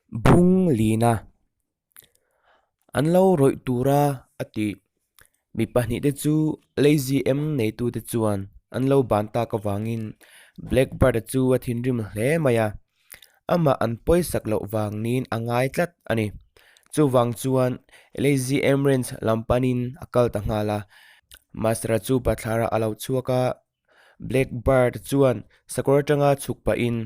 Bung lina an lo rawih tura a tih. Mi pahnihte chu Lazy M neitute chuan an lo ban tak avangin Blackbird-a chu a thinrim hle mai a, amah an pawisak loh vang niin a ngai tlat a ni. Chuvang chuan Lazy M Ranch lam panin a kal ta nghal a, Master-a chu bathlarah a lo chhuak a, Blackbird chuan sakawr atanga chhuk pahin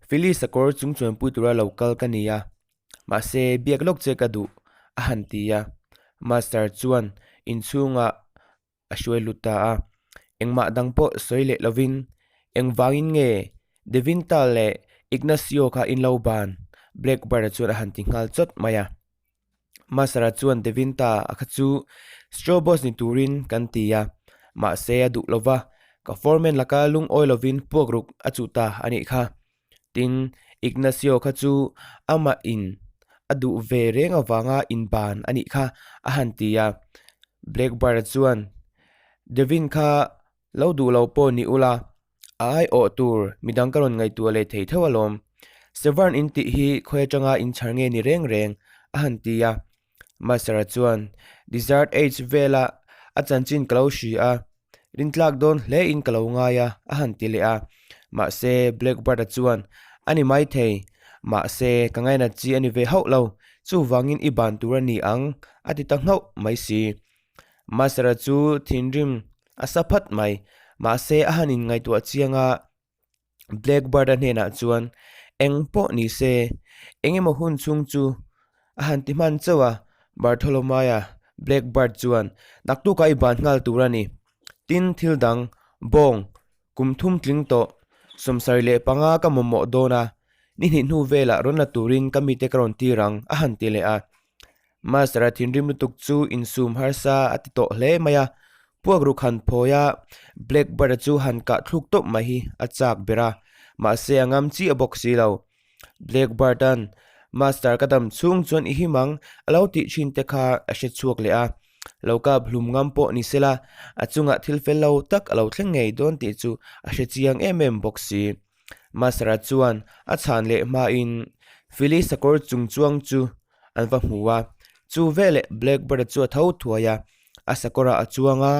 Philly sakawr chung chuanpui tura lo kal ka ni a, mahse biak lawk che ka duh a han ti a. Master chuan inchhungah a hruai lut ta a, engmah dang pawh sawi leh lovin engvangin nge Devinta leh Ignacio kha in lo ban Blackbird-a chuan a han ti nghal chawt mai a. Master-a chuan Devinta a kha chu straw boss ni turin kan ti a, mahse a duh lova, ka foreman laka lungawi lovin puak ruk a chuh ta a nih kha. Tin, Ignacio kha chu amah in a duh ve reng avanga inban a nih kha a han ti a. Blackbird-a chuan Devin kha Lo duh lo pawh ni ula, a aiawh tur midang ka rawn ngaihtuah leh thei theuh alawm. Severn in tih hi khawi atanga inchhar nge ni reng reng? a han ti a. Master-a chuan, Desert Age vela a chanchin ka lo hri a, rintlak dawn hle in ka lo ngai a, a han ti leh a. Mahse, Blackbird-a chuan, A ni maithei, mahse, ka ngainat chi a ni ve hauh lo, chuvangin i ban tur a ni ang, a ti ta nghauh mai si. Master-a chu thinrim a sa phat mai. Mahse a han inngaihtuah chiang a, Blackbird-a hnenah chuan eng pawh ni se, eng emaw hun chhung chu a han ti hman chauh a. Bartholomaea, Blackbird chuan naktukah i ban nghal tur a ni. Tin, thil dang, bawng, kum thum tling tawh, 75 ka mamawh dawn a, ni hnih hnu velah rawn la turin ka mite ka rawn tir ang, a han ti leh a. Master-a thinrim lutuk chu insum harsa a ti tawh hle mai a, puakruk han phawi a, Blackbird-a chu han kah thluk tawp mai hi a chak ber a, mahse a ngam chiah bawk si lo. Blackbird-a'n Master ka dam chhung chuan i him ang a lo tih thin te kha a hre chhuak leh a, lo kap hlum ngam pawh ni sela a chungah thil fel lo tak a lo thleng ngei dawn tih chu a hre chiang em em bawk si. Master-a chuan a chhan leh hmain Philly sakawr chung chuang chu an va hmu a, chu veleh Blackbird-a chu a tho thuai a, a sakawrah a chuang a,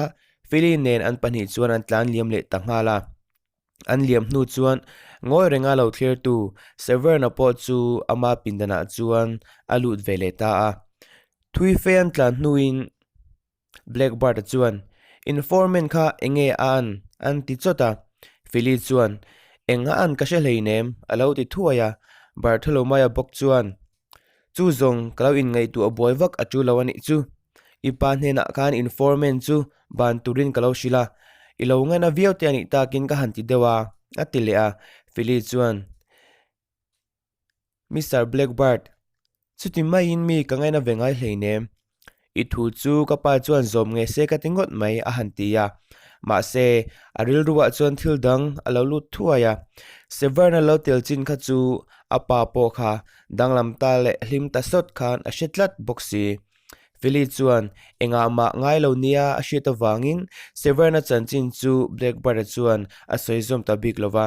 Philly nen an pahnih chuan an tlan liam leh ta nghal a. An liam hnu chuan ngawi renga lo thlirtu Severn-a pawh chu ama pindanah chuan a lut ve leh ta a. Thui fe an tlan hnuin Blackbird-a chuan, Informant kha eng nge a an? an ti chawt a. Philly chuan, Eng a an ka hre hleinem, a lo ti thuai a. Bartholomaea bawk chuan, Chu zawng ka lo inngaihtuah buai vak a tu lo a nih chu. I pa hnenah khan informant chu ban turin ka lo hrilh a, i lo ngaina viau te a nih takin ka han ti deuh a, a ti leh a. Philly chuan, Mister Blackbird, chuti maiin mi ka ngaina ve ngai hleinem. I thu chu ka pa chuan zawm nge se ka ti ngawt mai a han ti a. Mahse, a rilruah chuan thil dang a lo lut thuai a. Severn-a lo tel chin kha chu a pa pawh kha danglam ta leh hlim ta sawt khan a hre tlat bawk si. Philly chuan engah mah ngai lo nia a hriat avangin Severn-a chanchin chu Blackbird-a chuan a sawi zawm ta bik lo va.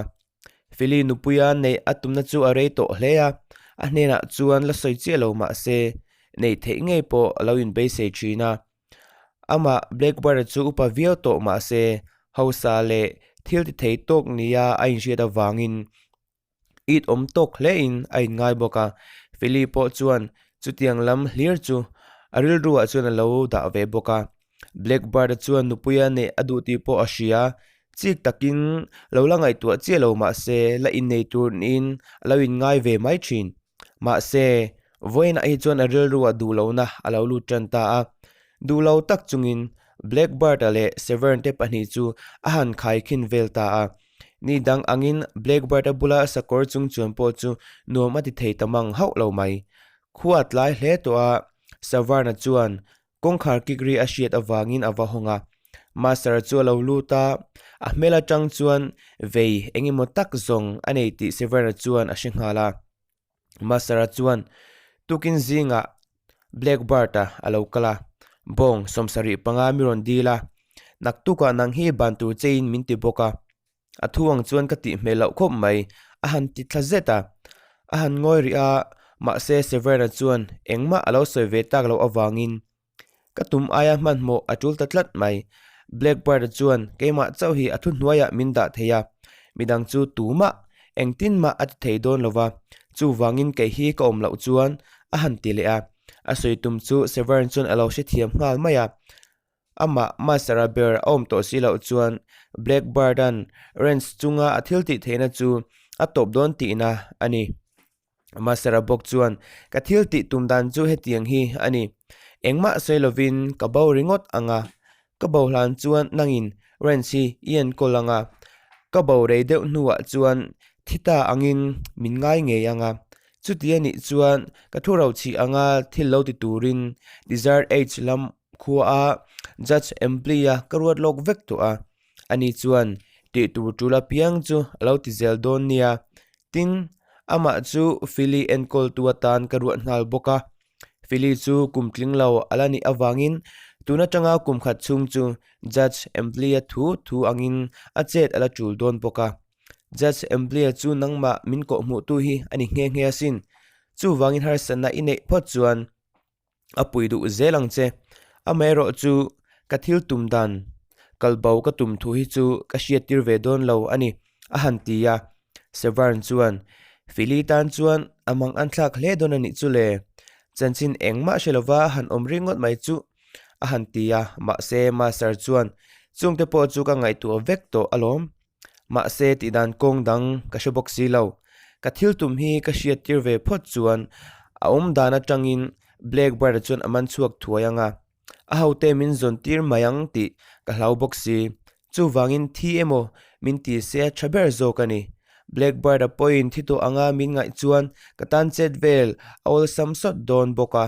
Feli nupuia neih a tumna chu a rei tawh hle a, a hnenah chuan la sawi chiah lo mah se, neih theih ngei pawh a lo inbeisei thin a. Amah Blackbird-a chu upa viau tawh mah se, hausa leh thil ti thei tawk nia a inhriat avangin it awm tawk hlein a inngai bawk a. Feli pawh chuan chutiang lam hlir chu a rilruah chuan a lo dah ve bawk a. Blackbird-a chuan nupuia neih a duh tih pawh a hria. Chik takin lo la ngaihtuah chiah lo mah se la innei tur niin a lo inngai ve mai thin. Mahse, vawiinah hi chuan a rilruah duh lohna a lo lut tan ta a. Duh lo tak chungin Blackbird-a leh Severn te pahnih chu a han khaikhin vel ta a. Ni dang angin Blackbird-a bula sakawr chung chuan pawh chu nuam a ti thei ta mang hauh lo mai. Khua a tlai hle tawh a, Severn-a chuan Kawngkhar kik ri a hriat avangin a va hawng a, Master chu a lo lut a, a hmel atang chuan vei eng emaw tak zawng a nei tih Severa chuan a hre nghal a. Master-a chuan tukin zingah Blackbird-a a lo kal a, bawng 75 mi rawn dil a, naktukah nang hi ban tur chein min ti bawk a, A thu ang chuan ka tih hmel loh khawp mai, a han ti thla zet a. A han ngawi rih a, Mahse Severn-a chuan engmah a lo sawi ve tak loh avangin ka tum aia hmanhmawh a tul ta tlat mai. Blackbird-a chuan keimah chauh hi a thuhnuaiah min dah thei a, midang chu tumah engtin mah a ti thei dawn lo va, chuvangin kei hi ka awm loh chuan a han ti leh a. A sawi tum chu Severn chuan a lo hrethiam nghal mai a. Amah Master-a ber a awm tawh si loh chuan Blackbird-a'n Ranch chunga a thil tih theihna chu a tawp dawn tihna a ni. Master-a bawk chuan, Ka thil tih tum dan chu hetiang hi a ni. Engmah sawi lovin ka bo ringawt ang a, ka bo hlan chuan nangin Ranch hi i enkawl ang a, ka bo rei deuh hnuah chuan thi ta angin min ngai ngei ang a. Chuti a nih chuan ka thu rochih anga thil lo ti turin Desert Age lam Khuaa Judge Embley-a ka ruat lawk vek tawh a, ani chuan tih tur tul apiang chu a lo ti zel dawn nia. Tin, amah chu Philly enkawltu atan ka ruat nghal bawk a. Philly chu kum tling lo a la nih avangin tun atanga kum khat chhung chu Judge Embley-a thu thu angin a chet a la tul dawn bawk a. Judge Embley-a chu nangmah min kawhhmuhtu hi a ni nghe nghe asin. Chuvangin harsatna i neih phawt chuan a pui duh zel ang che. Amaherawh chu ka thil tum dan kal bo ka tum thu hi chu ka hriat tir ve dawn lo a ni, a han ti a. Severn chuan, Philly tan chuan a mang an thlak hle dawn a nih chu le. Chanchin engmah hre lova han awm ringawt mai chu, a han ti a. Mahse, Master chuan, Chungte pawh chu ka ngaihtuah vek tawh alawm. Mahse tihdan kawng dang ka hre bawk si lo. Ka thil tum hi ka hriat tir ve phawt chuan a awm dan atangin Blackbird-a chuan a man chhuak thuai ang a, a hote min zawn tir mai ang tih ka hlau bawk si. Chuvangin thi emaw min ti se a tha ber zawk a ni. Blackbird-a pawhin thi tawh anga min ngaih chuan ka tan chet vel a awlsam sawt dawn bawk a.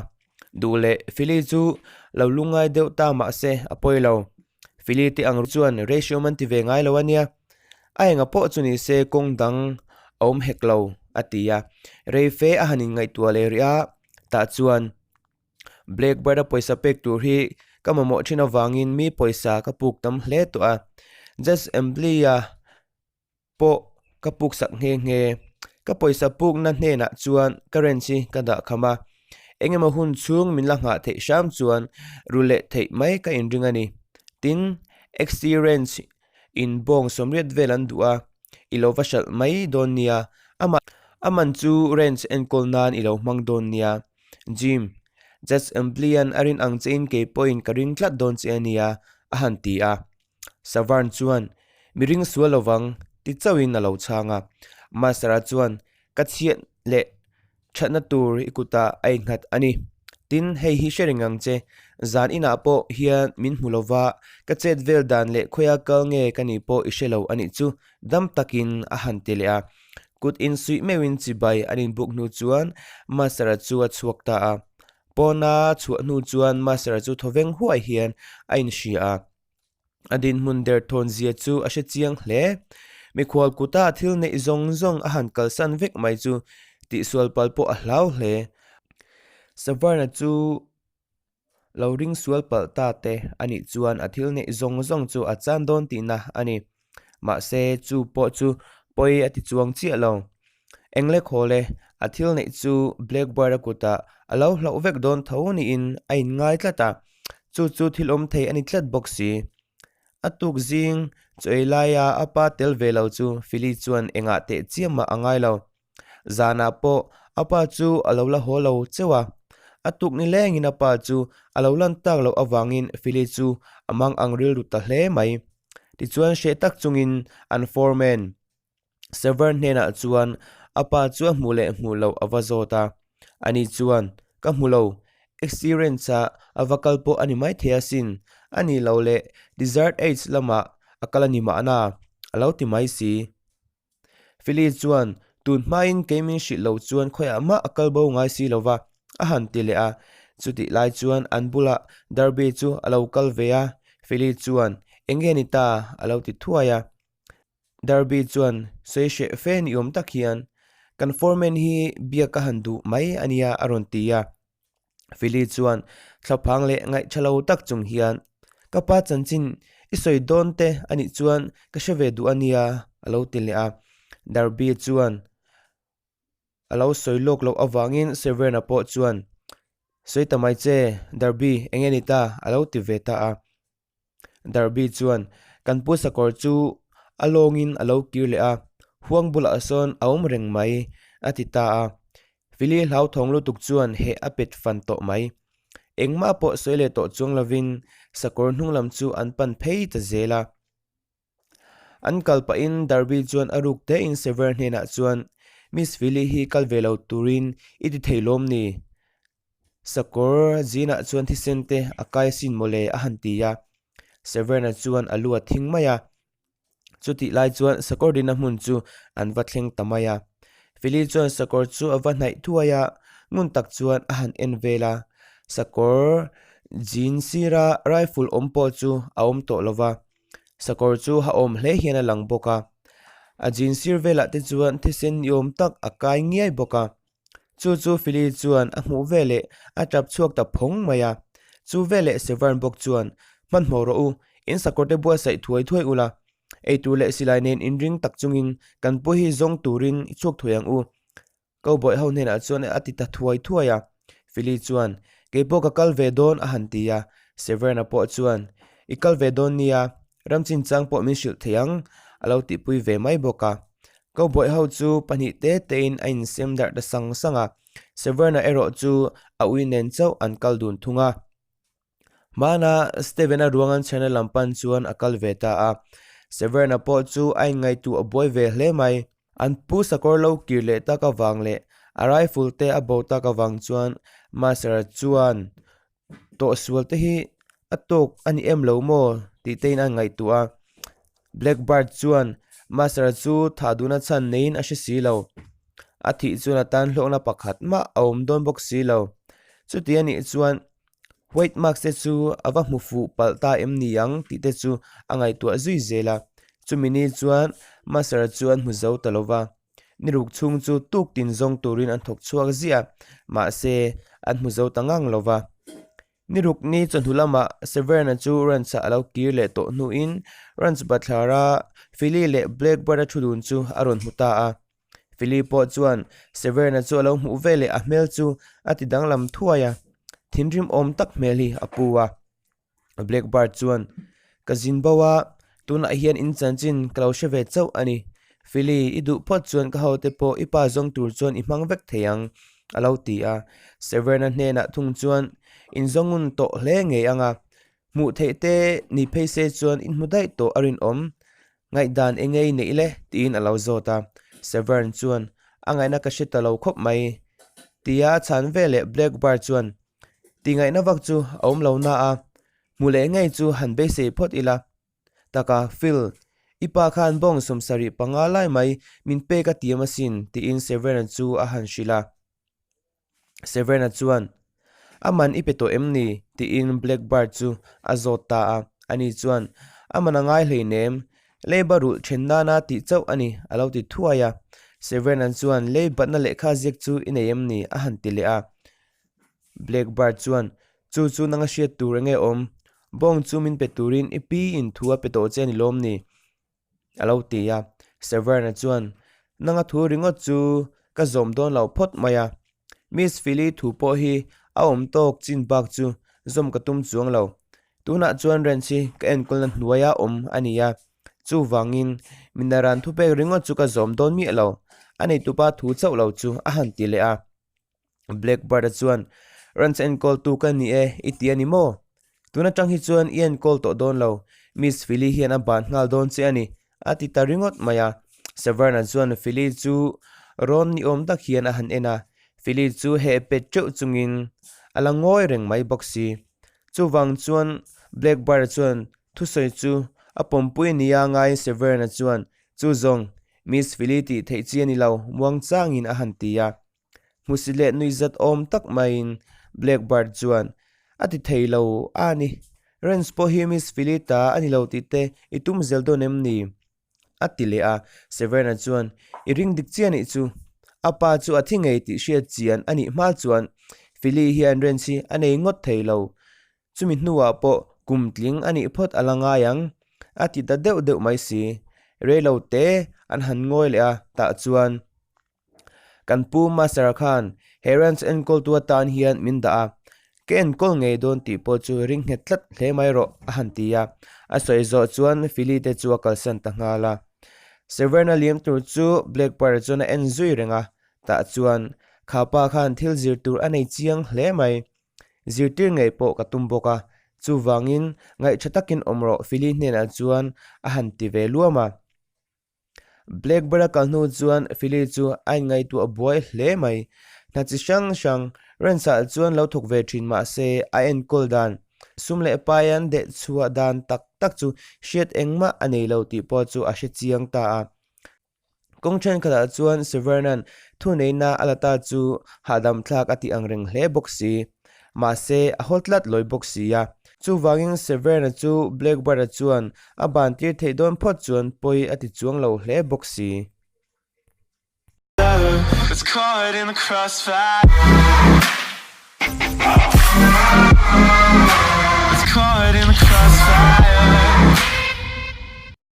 Duh leh Philly chu lo lungngai deuh ta mahse a pawi lo. Philly te ang chuan ratio man ti ve ngai lo a nia. A enga pawh chu ni se kawng dang a awm hek lo a ti a. Rei fe a han inngaihtuah leh rih a, tah chuan Blackbird-a pawisa pek tur hi ka mamawh thin avangin mi pawisa ka puk tam hle tawh a. Just Embley-a pawh ka puk sak nghe nghe. Ka pawisa pukna hnenah chuan ka ranch hi ka dah kham a, engemaw hun chhung min la nghah theih hram chuan ru leh theih mai ka inring a ni. Tin, XT ranch in bawng sawmriat vel an duh a, i lo va hralh mai dawn nia, amah a man chu ranch enkawl nan i lo hmang dawn nia. Jim, Judge Embley-a'n a rin ang chein kei pawhin ka ring tlat dawn che a nia, a han ti a. Savern chuan, Mi ring sual lovang, ti chauhin a lo chhang a. Master-a chuan, Ka chhiat leh thatna tur i kutah a innghat a ni. Tin, hei hi hre reng ang che, zan inah pawh hian min hmu lova, ka chet vel dan leh khawia kal nge ka nih pawh i hre lo a nih chu, dam takin a han ti leh a. Kut insuih meuhin chibai an inbuk hnu chuan Master-a chu a chhuak ta a. Pawna chhuah hnu chuan Master-a chu thawveng huai hian a inhria a. A dinhmun derthawn zia chu a hre chiang hle. Mikhual kuta thil neih zawng zawng a han kalsan vek mai chu tihsual pal pawh a hlau hle. Savarna chu lo ring sual palh ta te a nih chuan a thil neih zawng zawng chu a chan dawn tihna a ni. Mahse chu pawh chu pawi a ti chuang chiah lo. Engle khawl e, a thil neih chu Blackbird-a kutah a lo hlauh vek dawn tho niin a inngai tlat a, chu chu thil awm thei a ni tlat bawk si. A tuk zing chaw ei laia a pa tel ve lo chu Philly chuan engah teh chiam mah a ngai lo. Zanah pawh a pa chu a lo la haw lo cheuh a, a tuk ni lengin a pa chu a lo lan tak loh avangin Philly chu a mang ang rilru ta hle mai. Tichuan hreh tak chungin an foreman Severn hnenah chuan a pa chu a hmuh leh hmuh loh a va zawt a, ani chuan, Ka hmu lo, experience-ah a va kal pawh a ni maithei asin, a nih loh leh Desert Age lamah a kal a ni mahna, a lo ti mai si. Philly chuan, Tun hmain kei min hrilh loh chuan khawiah mah a kal bo ngai si lo va, a han ti leh a. Chutih lai chuan an bulah Darby chu a lo kal ve a, Philly chuan, Eng nge ni ta? a lo ti thuai a. Darby chuan sawi hreh fe ni awm tak hian, Kan foreman hi biak ka han duh mai a nia a rawn ti a. Philly chuan thlaphang leh ngaihtha lo tak chung hian, Ka pa chanchin i sawi dawn te a nih chuan ka hre ve duh a nia a lo ti leh a. Darby chuan. A lo sawi lawk loh avangin Severn-a pawh chuan, Sawi ta mai che, Darby, eng nge ni ta? a lo ti ve ta a. Darby chuan, Kan pu sakawr chu a lawngin a lo kir leh a, huang bulah sawn a awm reng mai, a ti ta a. Philly hlauthawng lutuk chuan heh a pet fan tawh mai. Engmah pawh sawi leh tawh chuang lovin sakawr hnung lam chu an pan phei ta zel a. An kal pahin Darby chuan a ruk tein Sever hnenah chuan, Miss Philly hi kal ve lo turin i ti thei lawm ni? Sakawr zinah chuan thisen te a kai asin mawle a han ti a. Severna chuan a lu a thing mai a. Chutih lai chuan sakawr dina hmun chu an va thleng ta mai a. Philly chuan sakawr chu a va hnaih thuai a, ngun tak chuan a han en vel a. Sakawr jean sira rifle awm pawh chu a awm tawh lo va. Sakawr chu ha awm hle hian a lang bawk a. A jean sir velah te chuan thisen ni awm tak a kai ngiai bawk a. Chu chu Philly chuan a hmuh veleh a tap chhuak ta phawng mai a. Chu veleh Severn bawk chuan, Hmanhmawh rawh u, in sakawrte buatsaih thuai thuai ula. Eitur leh silai nen inring tak chungin kan pu hi zawng turin i chhuak thuai ang u. Cowboy ho hnenah chuan a ti ta thuai thuai a. Philly chuan, Kei pawh ka kal ve dawn a han ti a. Severna pawh chuan, I kal ve dawn nia, ram chinchang pawh min hrilh thei ang a lo tihpui ve mai bawk a. Cowboy ho chu pahnih te tein a insem darh ta sang sang a. Severna erawh chu a ui nen chauh an kal dun thung a. Hmana Steven-a ruang an chherna lam pan chuan a kal ve ta a. Severn-a pawh chu a inngaihtuah a buai ve hle mai. An pu sakawr lo kir leh tak avang leh a rifle te a bo tak avang chuan Master-a chuan tawhsual te hi a tawk a ni em lo maw tih te in a ngaihtuah a. Blackbird chuan Master-a chu thah duhna chhan neiin a hre si lo. A thih chuan a tan hlawkna pakhat mah a awm dawn bawk si lo. Chuti a nih chuan White mask te chu a va hmu fuh palh ta em ni ang tih te chu a ngaihtuah zui zel a. Chumi ni chuan Master chu an hmu zo ta lo va. Ni ruk chhung chu tuk tin zawng turin an thawk chhuak ziah a, mahse an hmu zo ta ngang lo va. Ni ruk ni chawhnu lamah Severna chu ranch-ah a lo kir leh tawh hnuin ranch bathlara Philly leh Blackbird-a thu dun chu a rawn hmu ta a. Philly pawh chuan Severna chu a lo hmuh veleh a hmel chu a ti danglam thuai a, thinrim awm tak hmel hi a pu a. Blackbird chuan, Ka zin bo a, tunah hian in chanchin ka lo hre ve chauh a ni. Philly, i duh phawt chuan ka hote pawh i pa zawng tur chuan i hmang vek thei ang, a lo ti a. Severna hnenah thung chuan, In zawngun tawh hle ngei ang a, hmuh theih te ni phei se chuan in hmu daih tawh a rinawm. Ngaihdan eng ngei neih le? tiin a lo zawt a. Severn chuan, A ngaihna ka hre ta lo khawp mai. Tia a chhan veleh Blackbird chuan, Tihngaihna vak chu a awm lo na a, hmu leh ngei chu han beisei phawt ila. Taka, Phil, i pa khan bawng 75 lai mai min pek a tiam asin, tiin Severn chu a han hrilh a. Severna chuan, A man i pe tawh em ni? tiin Blackbird chu a zawt ta a. Ani chuan, A man a ngai hleinem, leiba rulh then nana tih chauh a ni, a lo ti thuai a. Severna chuan, Leibatna lehkha ziak chu i nei em ni? a han ti leh a. Blackbird chuan, Chu chu nanga hriat tur enge awm? Bawng chu min pe turin i pi in thu a pe tawh che a ni lawm ni? A lo ti a, Severna chuan, Nanga thu ringawt chu ka zawm dawn lo phawt mai a, Miss Philly thu pawh hi a awm tawk chin bak chu zawm ka tum chuang lo. Tunah chuan ranch hi ka enkawlna hnuaia awm a ni a, chuvangin minaran thupek ringawt chu ka zawm dawn miah lo, a neitupa thu chauh lo chu a han ti leh a. Blackbird-a chuan, Ranch enkawltu ka ni e, i ti a ni maw? Tun atang hi chuan i enkawl tawh dawn lo, Miss Philly hian a ban nghal dawn che a ni, a ti ta ringawt mai a. Severna chuan Philly chu rawn ni awm tak hian a han en a, Philly chu heh pet teuh chungin a la ngawi reng mai bawk si. Chuvang chuan Blackbird-a chuan thusawi chu a pawmpui nia ngaiin Severna chuan, Chu zawng, Miss Philly tih theih chi a ni lo, muangchangin a han ti a. Hmusi leh nuihzat awm tak maiin Blackbird chuan a ti thei lo a ni. Ranch pawh hi Miss Philly ta a ni lo tih te i tum zel dawn em ni? a ti leh a. Severna chuan I ring dik chiah nih chu. A pa chu a thi ngei tih hriat chian a nih hma chuan Philly hian Ranch hi a nei ngawt thei lo. Chumi hnuah pawh kum tling a nih phawt a la ngai ang, a ti ta deuh deuh mai si. Reilo te an han ngawi leh a, tah chuan. Kan pu Master khan he ranch enkawltu atan hian min dah a, ka enkawl ngei dawn tih pawh chu ring nghet tlat hle mai rawh, a han ti a. A sawi zawh chuan Philly te chu a kalsan ta nghal a. Severn-a liam tur chu Blackbird-a chuan a en zui reng a, tah chuan kha pa khan thil zir tur a nei chiang hle mai. Zirtir ngei pawh ka tum bawk a, chuvangin ngaihṭha takin awm rawh Philly hnenah chuan a han ti ve luam a. Blackbird-a kal hnu chuan Philly chu a inngaihtuah buai hle mai. Hna chi hrang hrang Rensah chuan lo thawk ve thin mah se a enkawl dan, sum leh pai an deh chhuah dan tak tak chu hriat engmah a nei lo tih pawh chu a hre chiang ta a. Kawng thenkhatah chuan Severnan thuneihna a la ta chu hahdam thlak a tih ang reng hle bawk si. Mahse, a haw tlat lawi bawk si a. Chuvangin Severna chu Blackbird-a chuan a ban tir theih dawn phawt chuan pawi a ti chuang lo hle bawk si.